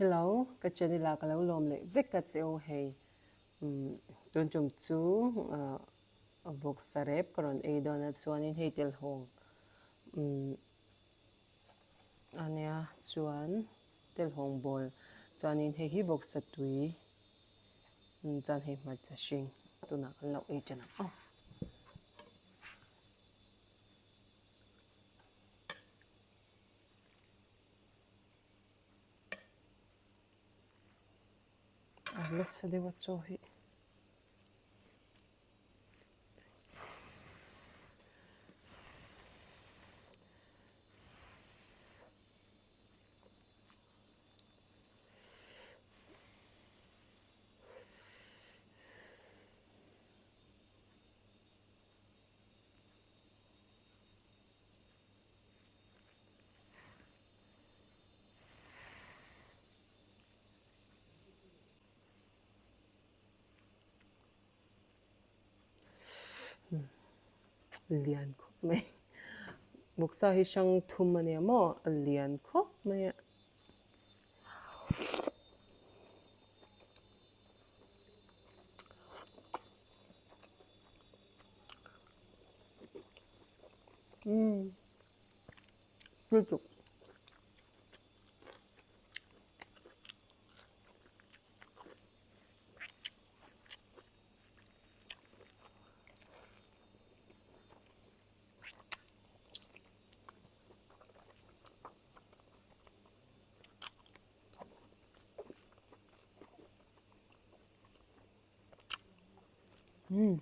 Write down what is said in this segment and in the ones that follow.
Hello, ka channel ah ka lo lawm leh vek a che u hei. Umm tun tum chu vawksa rep ka rawn ei dawn a chuanin hei telhawng umm a nia chuan telhawng bawl chuanin hei hi vawksa tui umm chuan hei hmarcha hring tunah kan lo ei tan ang aw. A nasa deuh a chaw hi. Lian khawp mai bawksa hi hrang thum a nia maw a lian khawp mai a. Umm lutuk. Umm.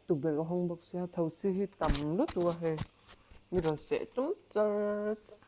Tukverh a hawng bawk sia thosi hi tam lutuk a hei mi rawn seh tum char char.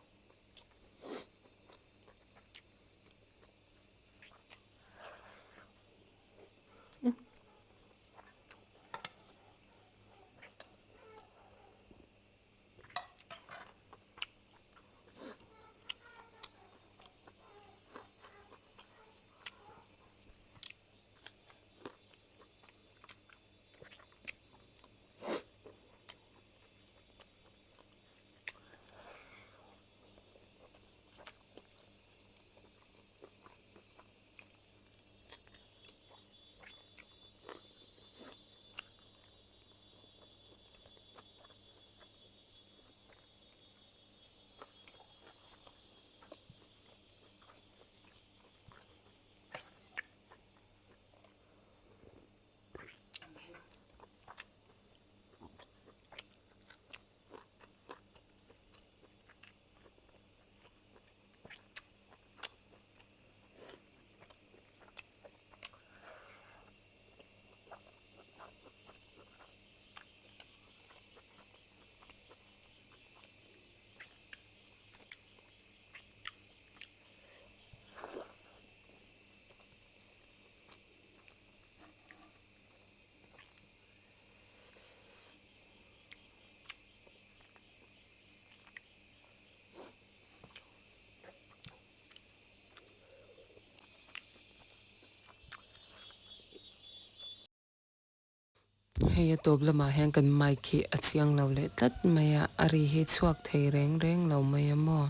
Hei a tawp lamah hian kan mic hi a chiang lo leh tlat mai a, a ri hi chhuak thei reng reng lo mai a maw?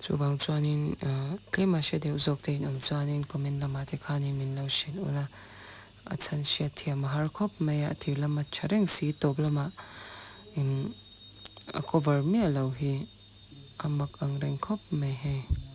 Chuvang chuanin ahh tlema hre deuh zawk te in awm chuanin comment lamah te khanin min lo hrilh ula, a chhan hriat thiam a har khawp mai a, a tir lama tha reng si tawp lamah in a cover miah lo hi a mak ang reng khawp mai hei.